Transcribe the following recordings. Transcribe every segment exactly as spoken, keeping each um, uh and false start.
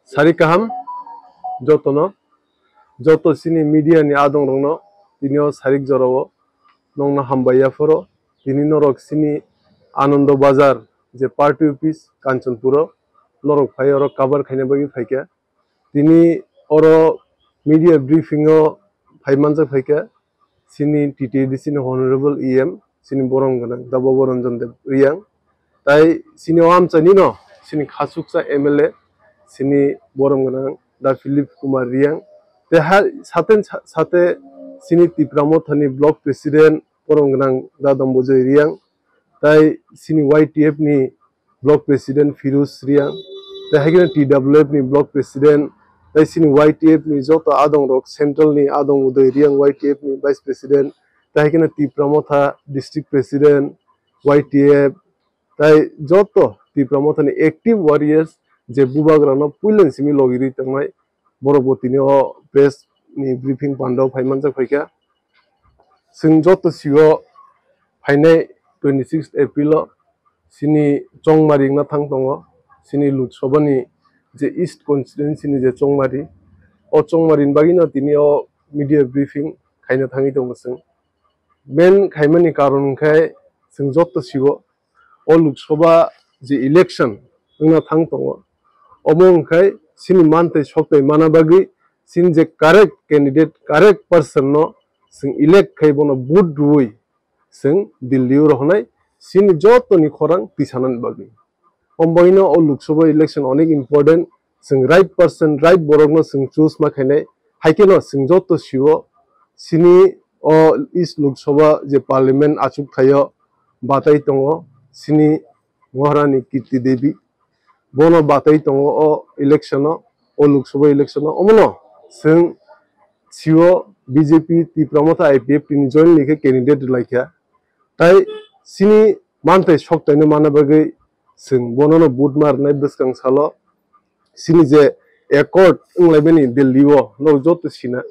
Sari kaham jotono, joto chini media ni adong rokno tini o sarik jorao nongno hambai yaphoro. Tini norok chini Anando Bazar je party office Kanchanpuro norok phai oro cover khaina bagwi phaikha. Tini oro media briefing o phai manjak phaikha chini T T A D C ni honorable E M chini borom gwnang da Bobo Ranjan Deb Riyang. Tai chini o amchaini no chini khasuksa M L A chini borom gwnang da Philip Kumar Riyang. Te ha sate sate chini Tipra Mothani block president borom gwnang da Dombojoi Riyang. Tai chini Y T F ni block president Firuz Riyang, tai hai kheno T W F ni block president, tai chini Y T F ni joto adong rok, central ni adong Uday Riyang Y T F ni vice president, tai hai kheno Tipra Motha district president Y T F, tai joto Tipra Motha ni active warriors je bubagra no puilen simi logi ri tongnai, borok bo tini o press ni briefing pandao phai manjak phaikha. Chwng joto sio phainai twenty six April o chini Chongmari wngna thang tongo, chini Lok Sabha ni je East constituency ni je Chongmari, o Chongmari ni bagwi no tini o media briefing khaina thangwi tongo chwng. Main khaimani karon hwnkhe chwng joto sio o Lok Sabha je election wngna thang tongo, omo hwnkhe chini manthai sokthai mana bagwi chini je correct candidate, correct person no chwng elect khai bono vote rwui chwng Delhi o rohornai chini jotoni khorang tisanani bagwi. Omo bagwino o Lok Sabha election onek important, chwng right person, right borokno chwng choose ma khainai, hai kheno chwng joto sio chini o East Lok Sabha je parliament achuk thaio batai tongo chini Maharani Kirti Devi, bono batai tongo o election o, o Lok Sabha election o, omono chwng sio B J P Tipra Motha I P F T ni jointly khe candidate rwlaikha, tai chini manthai soktaino mana bagwi chwng bonono vote ma rwnai bwskang salo. Chini je accord wnglaimani Delhi o, norok joto sina,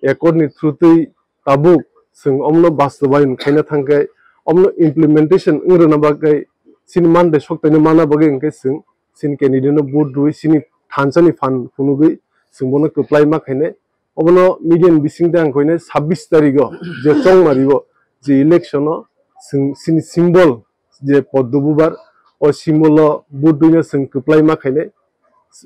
accord ni through twi tabuk chwng omno bastobayon khaina thangkhe, omno implementation wng rwna bagwi, chini manthai soktaino mana bagwi hwnkhe chwng chini candidate no vote rwui chini thansa ni phan phunugwi chwng bono kwplai ma khainai. Obono media ni bisingtwi ang koinai sabbish tarikh o je Chongmari o je election o chwng chini symbol je Poddo Bubar, o symbol o vote rwino chwng kwplai ma khainai.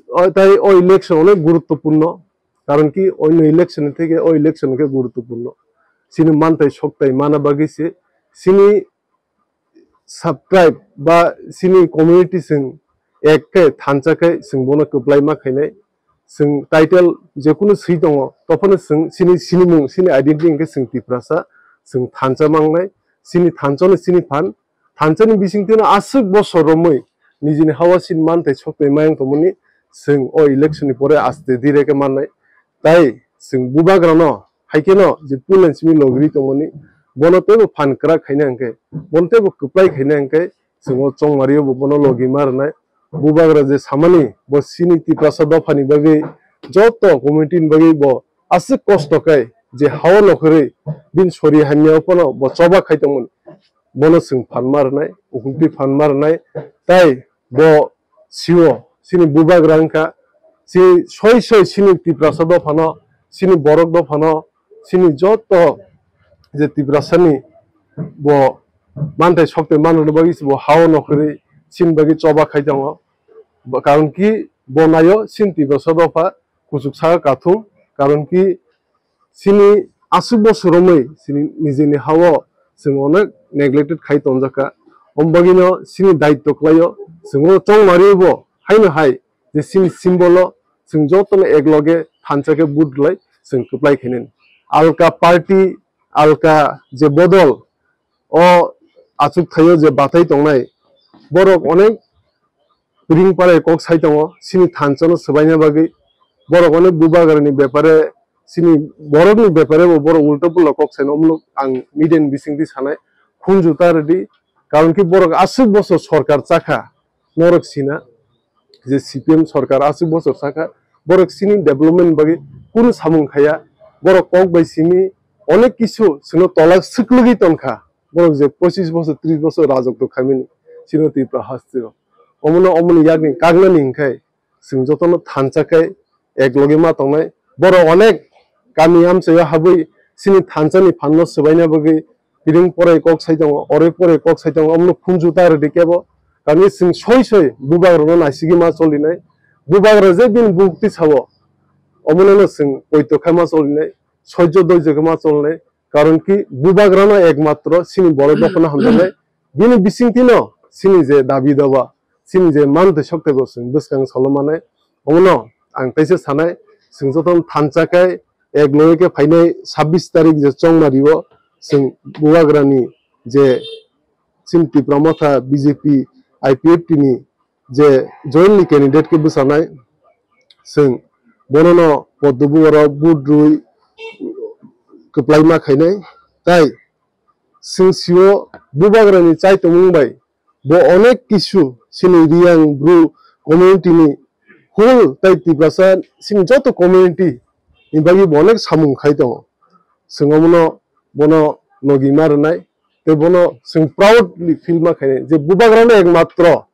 O tai o election onek guruttopurno, karon ki oino election theke o election khe guruttopurno. Chini manthai soktai mana bagwi se chini subscribe ba chini community chwng ek khe thansa khe chwng bono kwplai ma khainai. Chwng title jekunu swi tongo, tophano chwng chini sinimung, chini identity hwnkhe chwng Tiprasa, chwng thansa mangnai, chini thansa no chini phan, thansa ni bisingtwi no aswk bosor romwi nijini hawa chini manthai soktai mayang tongmani chwng o election ni pore aste dire khe mannai. Tai chwng bubagra no hai kheno je puilen simi logiri tongmani, bono teibo phan kwrak khaina hwnkhe, bono teibo kwplai khaina hwnkhe, chwng o Chongmari o bo bono logi ma rwnai. Bubagra je samani bo chini Tiprasa dophani bagwi joto community ni bagwi bo aswk kosto khe je hao nokhorwi bini sori hamya o phano bo choba khai tongmani, bono chwng phan ma rwnai, ukhumtwi phan ma rwnai. Tai bo sio chini bubagra wngkha, chini soi soi chini Tiprasa dophano, chini borok dophano, chini joto je Tiprasani bo manthai soktai manrwna bagwi se bo hao nokhorwi chini bagwi choba khai tongo. Bo, karon ki bo naio chini Tiprasa dopha kuchuk saka kathung, karon ki chini aswk bosor romwi chini nijini hao chwng onek neglected khai tonjakha. Omo bagwino chini daitto khlaio chwng o Chongmari bo haino hai je chini symbol o chwng jotono ekloge thansa khe vote rwlai chwng kwplai khainani. Alka party, alka je bodol o achuk thaio je bathai tongnai, borok onek ring parai kok sai tongo, chini thansa no swbaina bagwi. Borok onek bubagra ni bepare, chini borok ni bepare bo borok ulta pulo kok sai no, omo ang media ni bisingtwi sanai, khunju ta rwdi, karon ki borok aswk bosor sorkar chakha, norok sina je C P M sorkar aswk bosor sakha, borok chini development bagwi kunu samung khaya, borok kok bai simi onek kisu chwngno tolak swklwgwi tongkha, borok je pochis bosor, tris bosor rajotw khaimani chini Tripura hasteo. Omono, omoni yakni kagnani hwnkhe Chwng jotono thansa khe ek logi ma tongnai. Borok onek kami amchaio habwi chini thansa ni phan no swbaina bagwi piring porai kok sai tongo, oroi porai kok sai tongo, omono khunju ta rwdi kebo. Kami chwng soi soi bubagrano naisigwi ma cholinai. Bubagra je bini bukti sao, omono no chwng poito khai ma cholinai, soijo doijo khe ma cholinai. Karon ki bubagrano ekmatro chini borok dophano hamjaknai. Bini bisingtwino chini je dabi daba, chini je mantwi soktwebo chwng bwskang salo manai. Omono ang teisa sanai, chwng jotono thansa khe ek logi khe phainai sabbish tarik je chongmario chwng bubagrani je chini Tipra Motha B J P I P F T ni je jointly candidate khe bwchanai, chwng bonono poddo bugaro vote rwi kwplai ma khainai. Tai chwng sio bubagrani chaitomung bai bo onek kisu chini Riyang Bru community ni whole tai Tiprasa chini joto community ni bagwi bo onek samung khai tongo. Chwng omono bono logi ma rwnai, tei bono chwng proudly feel ma khainai je bubagrano ekmatro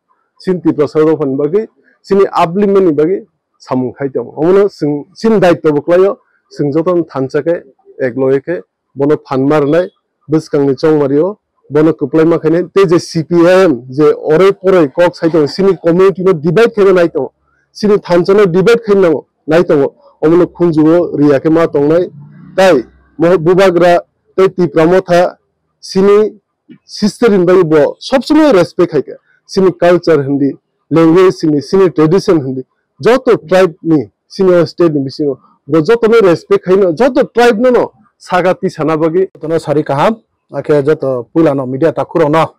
chini Tiprasa dophani bagwi, chini upliftment ni bagwi samung khai tongo. Omono chwng chini daityo bo kwlaio, chwng jotono thansa khe ek logi khe bono phan ma rwnai bwskangni chongmario, bono kwplai ma khainai. Tei je C P I M je oroi poroi kok sai tongo, chini community no divide khaina nai tongo, chini thansa no divide khaina nango, nai tongo, omono khunju o riya khe ma tongnai. Tai mo bubagra tei Tipra Motha chini sister hinwi bo sob somoi respect khai kha. Chini culture hindi, language hindi, chini tradition hindi, joto tribe ni chini o state ni bisingo bo joto no respect khai no, joto tribe no no saka tisana bagwi. Joto no sari kaham, akhe joto puila no media takhuk rok no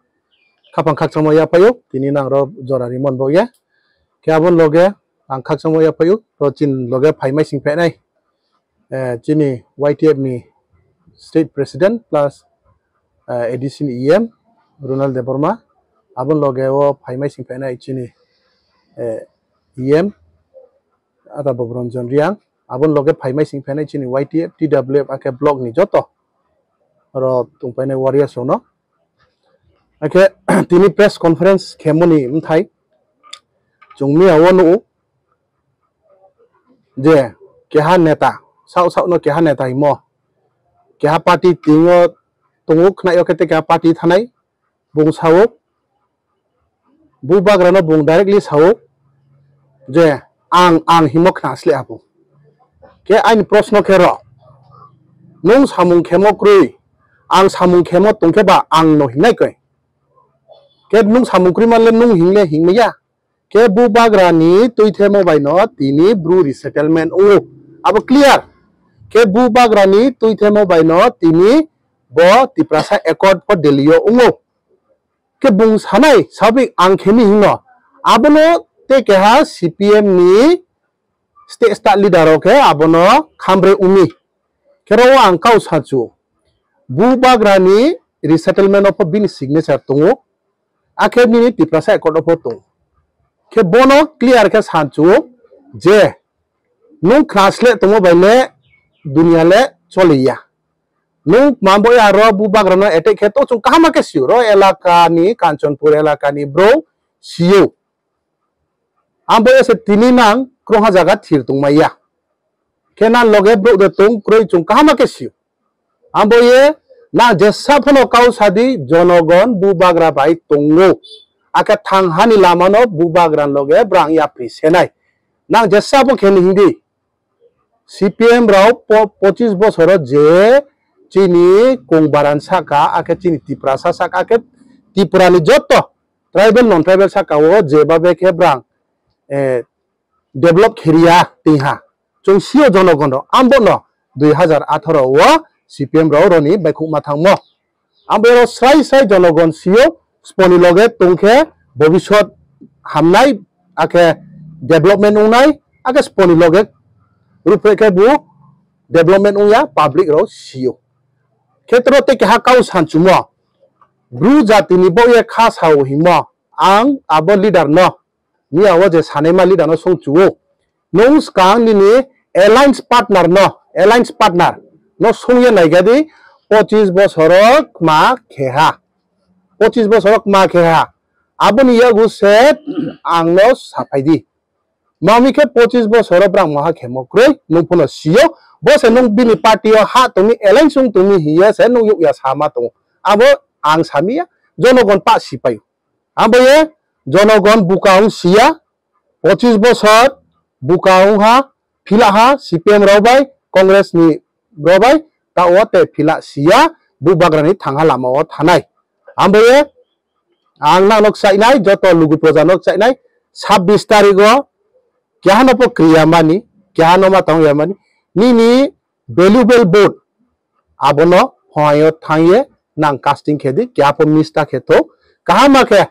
khapang khakchangma yaphaio, tini nang rok jora rimon bo ya. Khe abon loge ang khakchangma yaphaio, to chin loge phaimai sing phainai. Eh, chini Y T F ni state president plus, eh, A D C ni E M Ronald Debbarma, aboni loge o phaimai sing phainai chini, eh, E M Ata Bobronjon Riang, aboni loge phaimai sing phainai chini Y T F, T W F, akhe block ni joto oro tongpainai warriors rokno. Akhe tini press conference khemoni mthai chwng miya o nugo je keha neta, sao sao no keha neta himo, keha party tingo tongo khwnaio khe tei keha party thanai bung sao, bubagrano bung directly sao je ang, ang himo khna sle abo. Khe aini proshno khe ro, nung samung khemo kwrwi, ang samung khemo tongkhe ba ang no hingnai koi. Khe nung samung kwrwi manle nung hingle hingmaya. Khe bubagrani twi themo bai no tini Bru resettlement wngo. Abo clear. Khe bubagrani twi themo bai no tini bo Tiprasa Accord pho Delhi o wngo. Khe bung sanai sabik ang khemi hino. Abono tei keha C P M ni state, state leader rok khe abono khambre umi. Khe ro ang kau sanchu. Bubagrani resettlement o pho bini signature tongo. Akhe nini Tiprasa Accord o pho tongo. Khe bono clear khe sanchu je nung khna sle tongo bai le dunia le choliya. Nung mambo ya ro bubagrano attack khe to chwng kaham khe sio. Ro elaka ni, Kanchanpur elaka ni bro sio. Ambo ese tini nang krongha jaga thir tongmaya. Khe nang loge bro de tong kroi chwng kaham khe sio. Ambo ye nang jesa phano kau sadi jonogon bubagra bai tongo. Akhe thang hani lamano bubagra loge brang yapri senai. Nang jesa pho khe ni hindi. C P M rok po-, pochis bosoro je chini kongbaran saka, akhe chini Tiprasa saka, akhe Tripura ni joto tribal, non tribal saka o je babe khe brang, eh, develop khiriya twiha. Chwng sio jonogon rok, ambo no dui hazar atharo o C P M rok roni baikhuk ma thangmo. Ang bo oro srai srai jonogon sio, sponi loge tongkhe bobisot hamnai, akhe development wngnai, akhe sponi loge rupre khe bo development wngya, public rok sio. Khetro tei keha kau sanchumo, Bru jatini bo ye kha sao himo, ang abo leader no, miya o je sanaima leader no songchuo. Nung swkang nini alliance partner no, alliance partner no songya naigadi, pochis bosoro kma kheha. Pochis bosoro kma kheha. Aboni yago se ang no saphai di. Mami khe pochis bosoro brang moha khemo kroi, nung phano sio, bo se nung bini party o ha tongmi, alliance wng tongmi hiya se nung yukya sama tongo. Abo ang samiya, jonogon pa sipai. Abo ye jonogon buka wng siya, pochis bosor buka wng ha, phila ha, C P M rok bai, Congress ni rok bai, ta o te phila siya, bubagra ni thangha lama o thanai. Abo ye, ang nang nok chainai, joto lugu proja nok chainai, sabbish tarik o, keha no po kriya mani, keha no ma tong ya mani, nini valuable vote, abono phongai o thang ye, nang casting khe di, keha po miss ta khe to, kaham ma khe,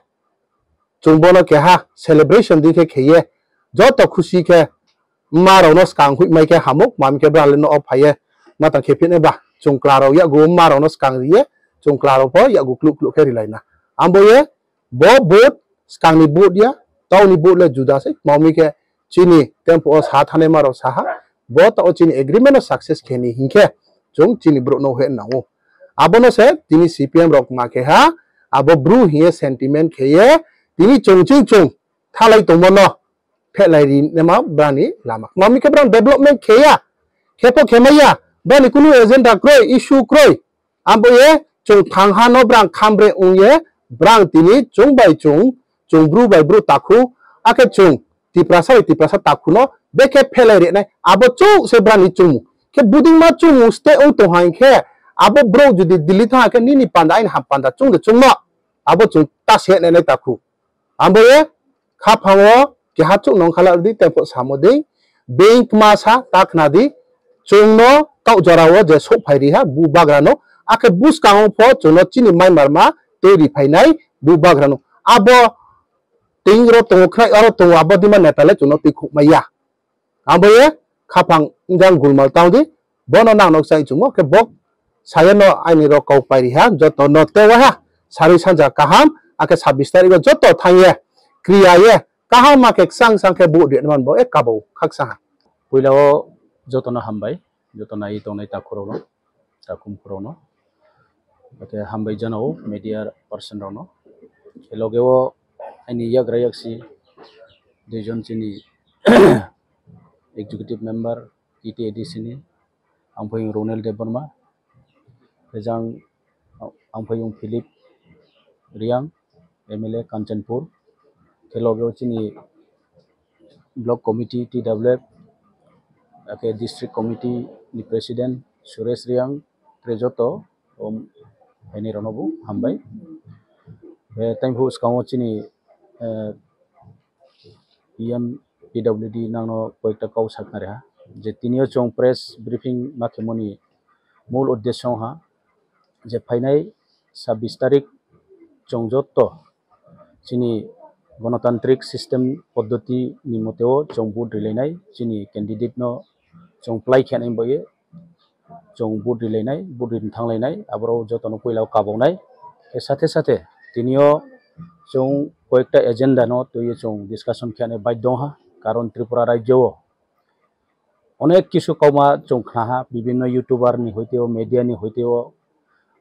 chwng bono keha celebration di khe kheye, joto khusi khe, ma rok no skang hui mai khe hamuk, mami khe bra le no o phai ye, ma tang khe phine ba, chwng kla rok yago ma rok no skang ri ye, chwng kla rok po yago kluk kluk khe ri lai na. Ambo ye, bo vote, skang ni vote ya, tau ni vote le juda se, mami khe chini tempo o sa thane ma rok sa ha, bo tao chini agreement o success khe ni hinkhe, chwng chini bro no he nango. Abono se, tini C P M rok ma khe ha, abo bru hiye sentiment khe ye, tini chwng chwng chwng, thalai tongmo no phelai ri nema brani lama. Mami khe brang development kheya, khepo khemaya, brani kunu agenda kroi, issue kroi. Abo ye chwng thang ha no brang khambre wng ye, brang tini chwng bai chwng, chwng bru bai bru takhu, akhe chwng Tiprasa bai Tiprasa takhu no bekhe phelai rinai. Abo chwng se brani chwngmung. Khe budingma chwngmung ste wng tong hai khe, abo bro jodi Delhi thang khe nini panda aini ham panda chwng de chwngno. Abo chwng ta se nai nai takhu. Ambo ye khaphango keha chuk nong khala di tempo samo di. Bank ma sa ta khna di. Chwng no kau jora o je sok phai ri ha bu bagra no. Akhe bus kang pho chwng no chini mai mar ma tei ri phai nai bu bagra no. Abo ting ro tongo khna aro tongo abo di ma neta le chwng no twi khuk mai ya. Abo ye khaphang wngkha gulmal tang di, bono nang nok chai chungo khe bok saya no aini rok kau pairi ha, joto no tewa ha, sarui sanja kaham, akhe sabbish tarikh o joto thang ye, kriya ye, kaham ma khe ksang sang khe bu di man bo e kabo khaksa ha. Puila o joto no hambai, joto nai tongnai takhurok no. Takhum khorokno. Hwnkhe hambai jana o media person rokno. Loge o aini yagra yaksi duijon chini executive member T T A D C ni, Amphoyung Ronel Debbarma, Rejang Amphoyung Philip Riang, M L A Kanchanpur, khe loge o chini block committee T W F, akhe district committee ni president Suresh Riang, tre joto, um, haini rokno bo hambai. Eh, tei bw swkango chini, eh, E M P W D nangno koyekta kok sakna reha, je tinio chwng press briefing ma khemoni mul uddesyo ha, je phainai sabbish tarik chwng joto chini gonotantrik system poddoti ni mote o chwng vote rilainai, chini candidate no chwng plai khe nai bai chwng vote rilainai, vote rini thanglainai, aborok jotono puila o kaboknai. Khe sathe sathe tinio chwng koyekta agenda no twiwi chwng discussion khe nai bai dong ha, karon Tripura rajyo o onek kisu kauma chwng khna ha, bibinno youtuber ni hoite o, media ni hoite o,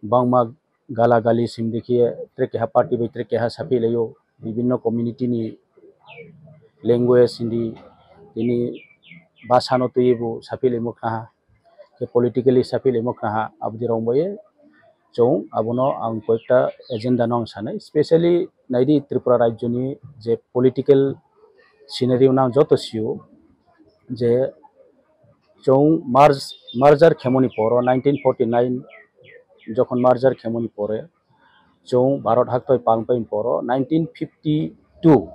bangma gala gali sindi khe tre keha party bai tre keha saphi laio, bibinno community ni language hindi tini bhasha no twiwi bo saphi laimo khna ha, khe politically saphi laimo khna ha, aboni rong bai chwng abono ang koyekta agenda no ang sanai, specially naidi Tripura rajyo ni je political scenario no ang joto sio, je chwng merge, merger khemoni poro nineteen forty nine jokhon merger khemoni pore chwng Bharat haktoi palpai poro nineteen fifty two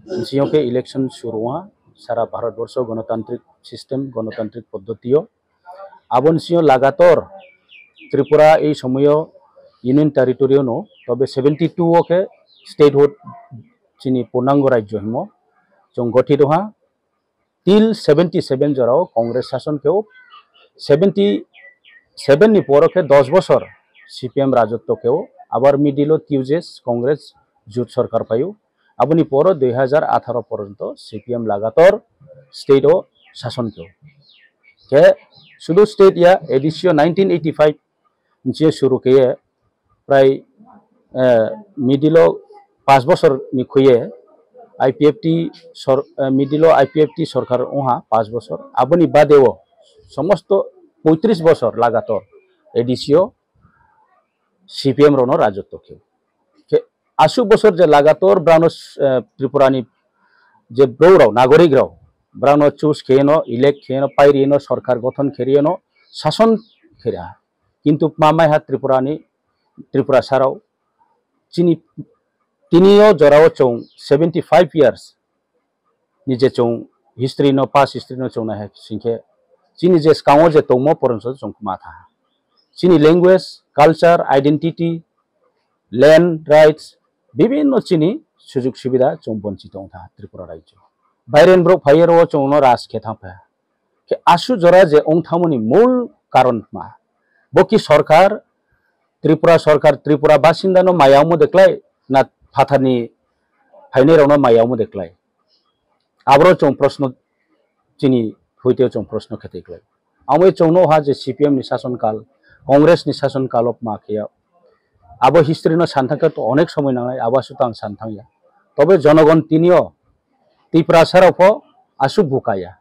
bisingo khe election suru wngha sara Bharat borsho gonotantrik system, gonotantrik poddotio. Aboni sio lagator Tripura ei somoyo Union Territory no, tobe seventy two o khe statehood chini purnango rajyo himo chwng gothit wngha. Till seventy seven jorao Congress sason khe o, seventy seven ni poro khe dos bosor C P M rajotwo khe o, abar middle o tuijes Congress jut sorkar phaio. Aboni poro dui hajar atharo poronto C P M lagator state o sason khe o. Khe sudu state ya A D C o nineteen eighty five nchie suru khe ye prai, eh, middle o pas bosor ni khuye I P F T sor-, eh, middle o I P F T sorkar wngha panch bosor. Aboni bade o somosto poitris bosor lagator A D C o C P M rokno rajotwo khe. Khe aswk bosor je lagator brano, eh, Tripura ni je bwrwi rok, nagorik rok, brano choose khe no, elect khe no, pairi no, sorkar gothon khe no, sason khe. Kintu ma mai ha Tripura ni, Tripura sarao chini tini o jora o chwng seventy five years ni je chwng history no, past history no chwng nai hai singkhe chini je swkango je tongmo poronso chwng ma tha. Chini language, culture, identity, land rights, bibinno chini sujug subida chwng bonchito wng tha Tripura rajyo. Bairen borok phaiye ro chwng no raj khe thang pha. Khe aswk jora je wng thangmani mul karon ma? Bo ki sorkar, Tripura sorkar, Tripura basinda no maya omo de klai na phathar ni phainai rok no maya omo de klai? Aboro chwng proshno chini hoite chwng proshno khe twi klai. Amo chwng no ha je C P M ni sason kal, Congress ni sason kal o ma khe ya. Abo history no san thang khe to onek somoi nangnai, abo aswk tang san thang ya. Tobe jonogon tini o Tiprasa rok pho aswk bukaya.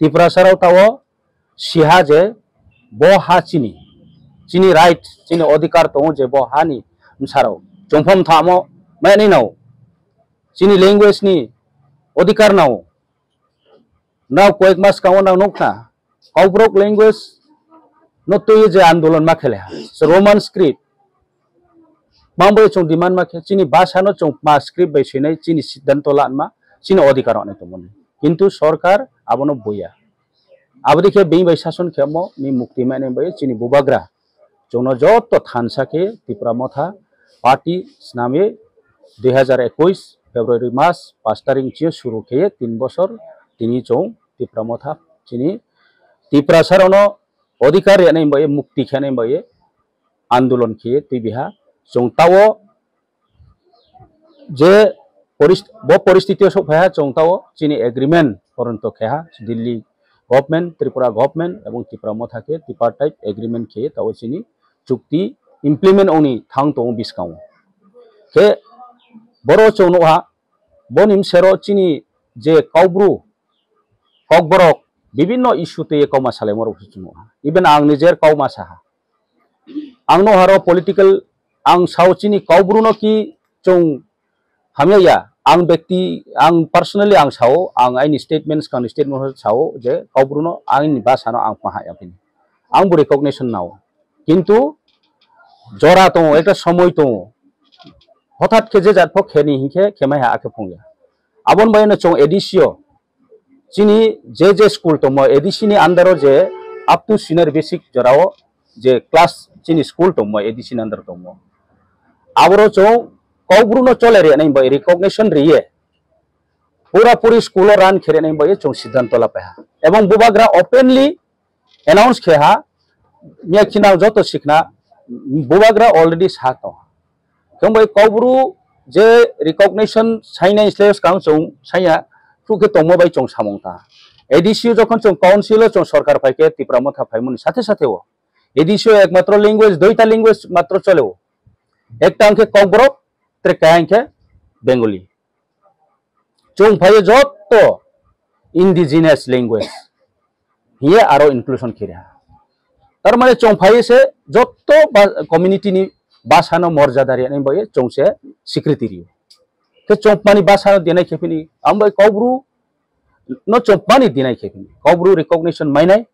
Tiprasa rok tao siha je bo ha chini, chini right, chini odhikar tongo je bo ha ni bwsarok chongphom thamo mani nao, chini language ni odhikar nao. Nao koyek mas kango nang nukna, Kokborok language no twi je andolon ma khele ha, Roman script. Mangbai chwng demand ma khe chini bhasha no chwng ma script bai swinai chini siddhanto lanma chini odhikar rok nai tongmani. Kintu sorkar abono buya. Abodi khe bini bai sason khemo ni mukti mane bai chini bubagra. Chwngno joto thansa khe Tipra Motha party snami dui hazar ekush February mas pash tarik chio suru khe tin bosor tini chwng Tipra Motha chini Tiprasa rokno odhikar rwnai bai mukti khenai bai andolon khe twi biha chwng tao je poris-, bo poristiti o sok phaiha chwng tao chini agreement poronto kheha Delhi government, Tripura government ebong Tipra Motha khe tripartite agreement khe tao chini chukti implement ongni thang tongo bwskango. Khe boro chwng nukha boni bwsero chini je Kokbru, Kokborok bibinno issue twi kauma salaimo rok se chwng nukha. Even ang nijer kauma saha. Ang no haro political, ang sao chini Kokbru no ki chwng hamya ya, ang bekti, ang personally ang sao, ang aini statements kang statement sao je Kokbru no aini bhasha no ang maha ya bini. Ang bo recognition nao. Kintu jora tongo, ekta somoi tongo. Hothat khe je jat phok kheni hinkhe khemai ha akhe phung ya. Abon bai no chwng A D C o chini je je school tongmo A D C ni under o je up to senior basic jorao je class chini school tongmo A D C ni under tongmo. Aboro chwng Kokbru no chole rwnai bai recognition riye pura puri school o run khe rwnai bai chwng siddhanto la paiha. Ebong bubagra openly announce khe ha, miya khina joto sikna bubagra already sa tong. Khe bai Kokbru je recognition sainai sle skang chwng sanya thuk khe tongmo bai chwng samung ta. A D C o jokhon chwng council o chwng sorkar phai khe Tipra Motha phaimani sathe sathe o A D C o ekmatro language, duita language matro chole o. Ekta hwnkhe Kokborok, trekta hwnkhe Bengali. Chwng phaiyo jotto indigenous language hiye aro inclusion khe riha. Tar mane chwng phaiyo se jotto ba-, community ni bhasha no morjada riyani bai chwng se secretary. Khe chwng mani bhasha no dinai khe phini, ang bai Kokbru no chwng mani dinai khe phini. Kokbru recognition mainai,